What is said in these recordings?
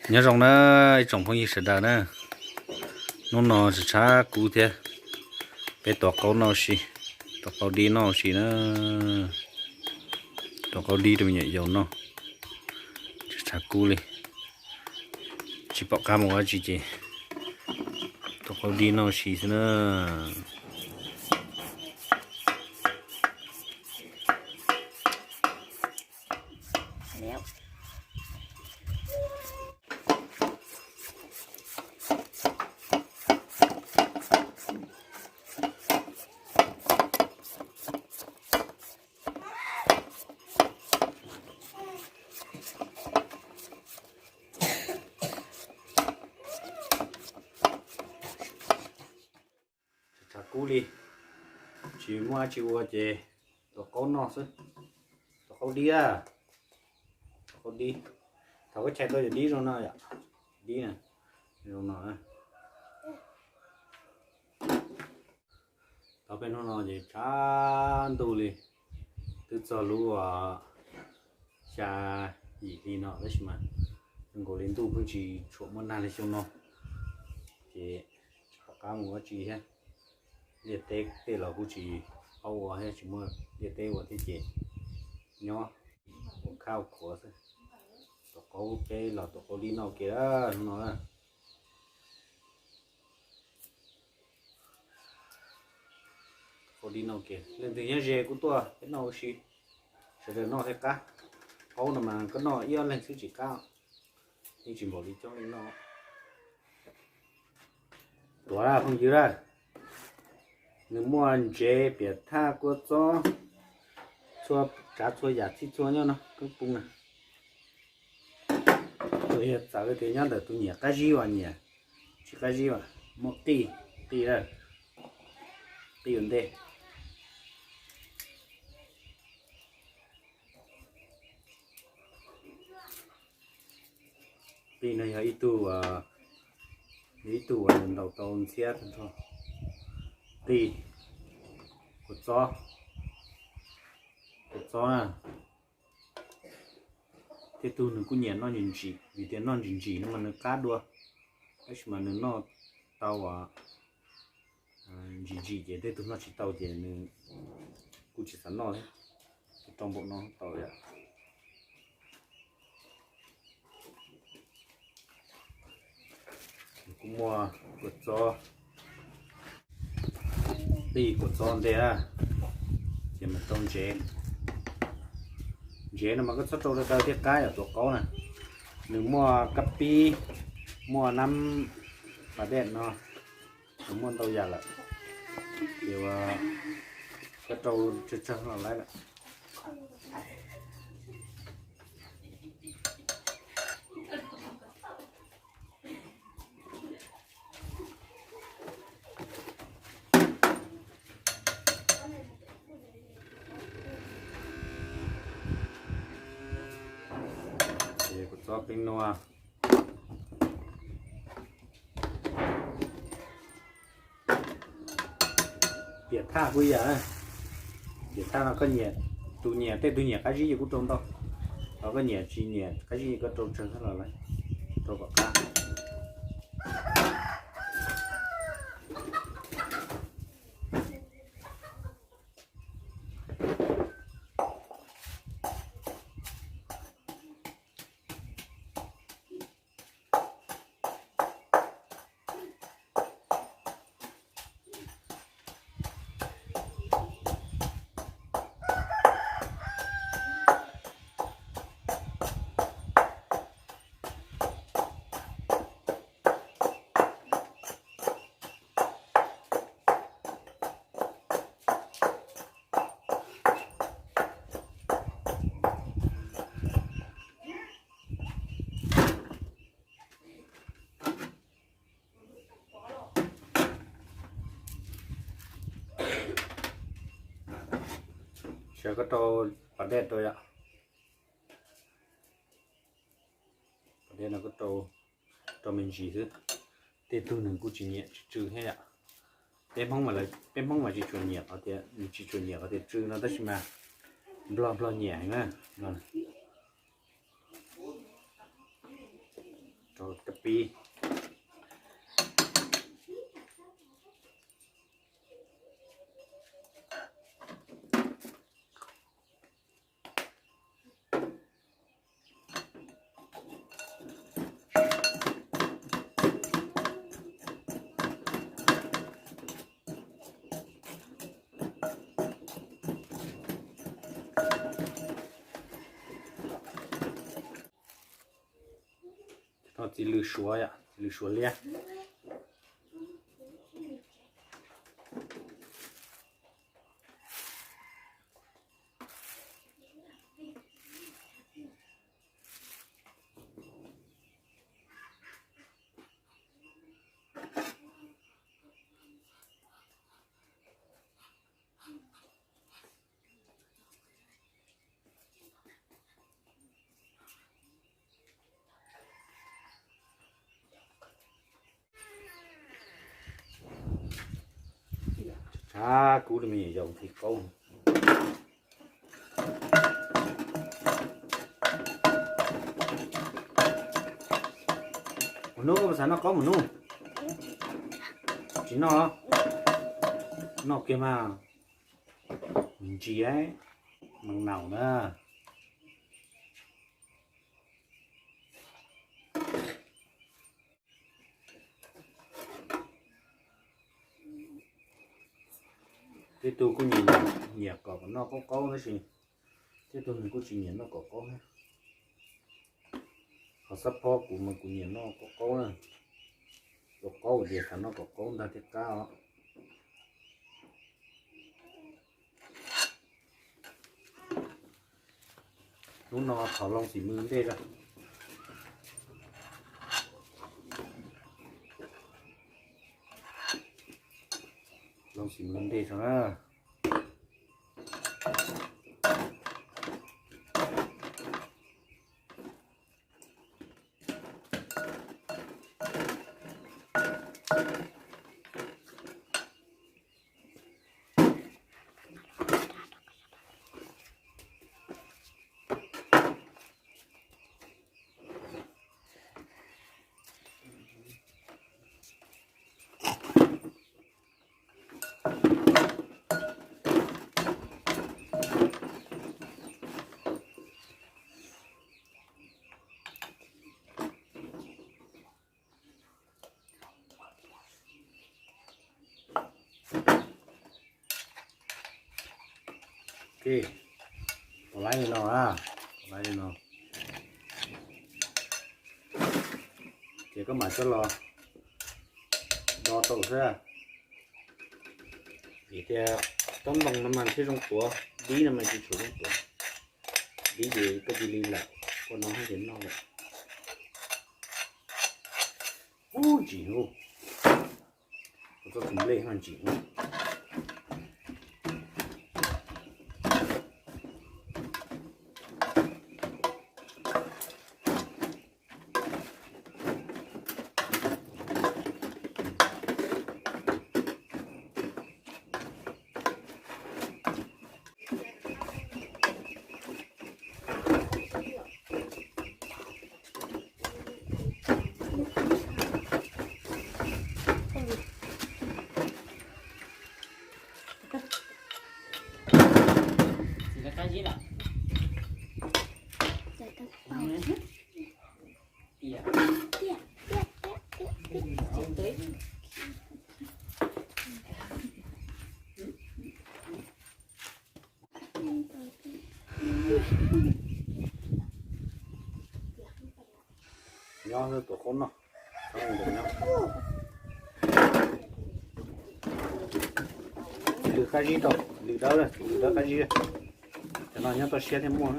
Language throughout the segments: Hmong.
Nyob zoo na ib tsoom phooj ywg sawv daws na, hnub no tshav tshav kub thiab, peb tuav qaub noj si, tuav qaub dib noj si na, tuav qaub dib rau me nyuam yaus noj, tshav tshav kub li, tsis pom qab mus ua dab tsi ces tuav qaub dib noj si xwb na. Tshav kub li, tsis muaj dab tsi ua ces tuav qaub noj xwb. Tuav qaub dib, tuav qaub dib. Thaum koj chais tau yog dib zoo no yom, dib zoo no. Tau peb hnub no ces tshav ntuj li, twb txog lub xya yim hli no tab sis mas zoo nkaus li ntuj pheej tsis tshuam muaj nag li xyoo no, ces tsis pom qab mus ua dab tsi thiab. Liaj teb tej los kuj tsis paub ua thiab, tsis muaj liaj teb ua thiab ces nyob ua khab ua khuav xwb. Tuav qaub peb los tuav qaub dib noj kiag hnub no. Qaub dib noj kiag, leej twg nyob ze kuj tuaj peb noj ua si, sawv daws noj thiaj qab. Qaub no mas koj noj ib ob leeg xwb tsis qab, yeej tsis npaum li coob leej noj. Tuav na phooj ywg na, nws muaj ntsev, piam thaj, kua txob, txhua tsav txhua yam txhij txhua nyob no koob poob na. Tus yog txawv tias nyob ntawm tus nyiam qab zib as nyiam, tsis qab zib as muaj qij, qij, qij ua ntej. Qij no yog ib tug, yog ib tug uas ntaus tau ntxhiab tag nrho. Qij, kua txob, kua txob na. Tej tug nws kuj nyiam noj ntsim ntsim, vim tias noj ntsim ntsim no mas nws qab dua, tab sis mas nws noj tau ntsim ntsim ces tej tug noj tsis tau ces nws kuj tsis xav noj thiab. Rau npaum no tau yom. Kuj muaj kua txob, qij kua txob ntej, ces mas rau ntsev. Ntsev no mas koj txhob rau daw daw thiaj qab yom, tuav qaub na. Nws muaj kab pib, muaj nab pas dej no, nws muaj ntau yam lawm, ces koj rau tsawg tsawg los lawm. Ces kua txob peb nua, piam thaj kuj ib yam. Piam thaj no koj nyiam, tus nyiam, tej tug nyiam qab zib ces kuj rau ntau, ho koj nyiam tsis nyiam qab zib koj rau tsawg los lawm, rau kom qab. Sawv koj rau pas dej rau yom. Pas dej no koj rau, rau me ntsis xwb. Tej tug nws kuj tsis nyiam tsw tsw thiab yom. Peb Hmoob mas, peb Hmoob mas tsis tshua nyiam qhov tias, tsis tshua nyiam qhov tias tsw no tab sis mas Nplog, Nplog nyiam heev na. Nplog. Rau kab pib. Txiv lws suav, txiv lws suav liab. Tshab kub li me nyuam yaus nthi qaub. Mus nub, koj puas xav noj qaub mus nub? Tsis noj los? Noj kiag mas. Ntsia, mas naum na. Tej tug kuj nyiam, nyiam kom noj qaub qaub tab sis tej tug nws kuj tsis nyiam noj kom qaub thiab. Ho xab phob kuv mas kuv nyiam noj kom qaub na. Ua qaub ces xav noj kom qaub ntag thiaj qab os. Hnub no thov loo xim mws ntej tso. Loo xim mws ntej tso na. Ok, pom laib li no a, pom laib li no. Ces koj mam coj los do tau xwb. Vim tias tob ntoo no mas thiaj zoo tuav, dib no mas tsis tshua zoo tuav. Dib ces koj cia li lam kua no hab ces noj lawm. Ub, ntsim, txob txiv nplej mas ntsim. Nyob tuav qaub noj. Lwm qab zib tau, lwm dawb, lwm dawb qab zib. Cov no nyob toj siab thiaj muaj.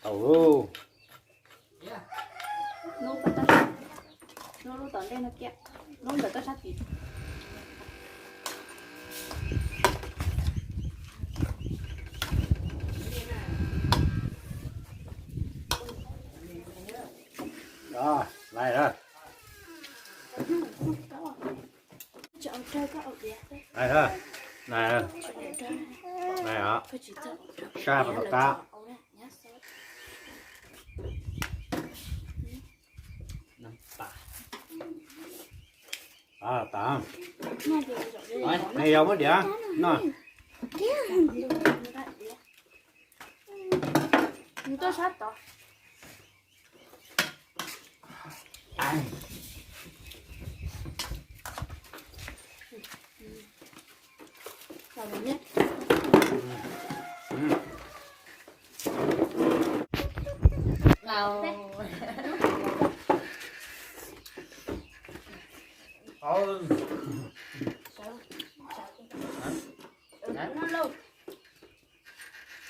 Tau lauj. Lub tom ntej no kiag, lub ntawm koj sab tid. Lais lawm. Ai, ai, sab pas tom qab. Nws yog muab diav no.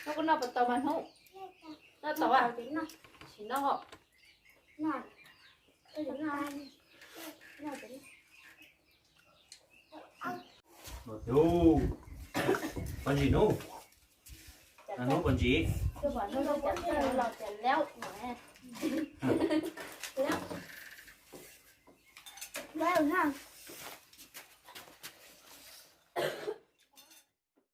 Noj kuv noj puas tau mas hnub? Noj tau a? Sim noj. Pov ntsis hnub, hnub pov ntsis.